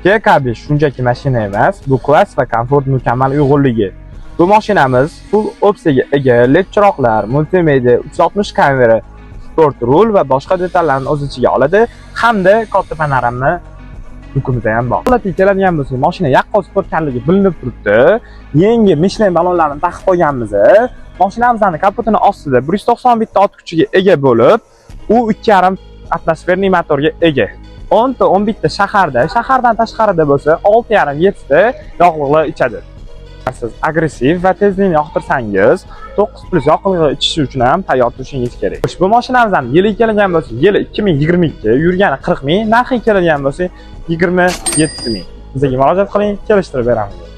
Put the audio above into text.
Kia K5 shunchaki mashina emas, bu klass va komfort mukammal uyg'unligi. Bu mashinamiz full opsiyaga ega LED chiroqlar, multimedia, 360 kamera, sport rul va boshqa detallarni o'z ichiga oladi hamda katta panorama lyukimizda ham bor. Holatga keladigan bo'lsak, mashina yaqqol sportkarligi bilinib turibdi. Yangi Michelin ballonlarini taqib qo'yganmiz. Mashinamizni kapotini ostida 191 ta ot kuchiga ega bo'lib, u 2,5 атмосферный motorga ega. 10 ta 11 ta shaharda, shahardan tashqarida bo'lsa 6,5 7 ta yoqilg'i ichadi. Siz agressiv va tezlikni yoqtirsangiz, 9 plus yoqilg'i ichishi uchun ham tayyor turishingiz kerak. Bu mashinamizdan yili keladigan bo'lsa, yili 2022, yurgani 40 ming, narxi keladigan bo'lsa 27 ming. Bizga murojaat qiling, kelishtirib beramiz.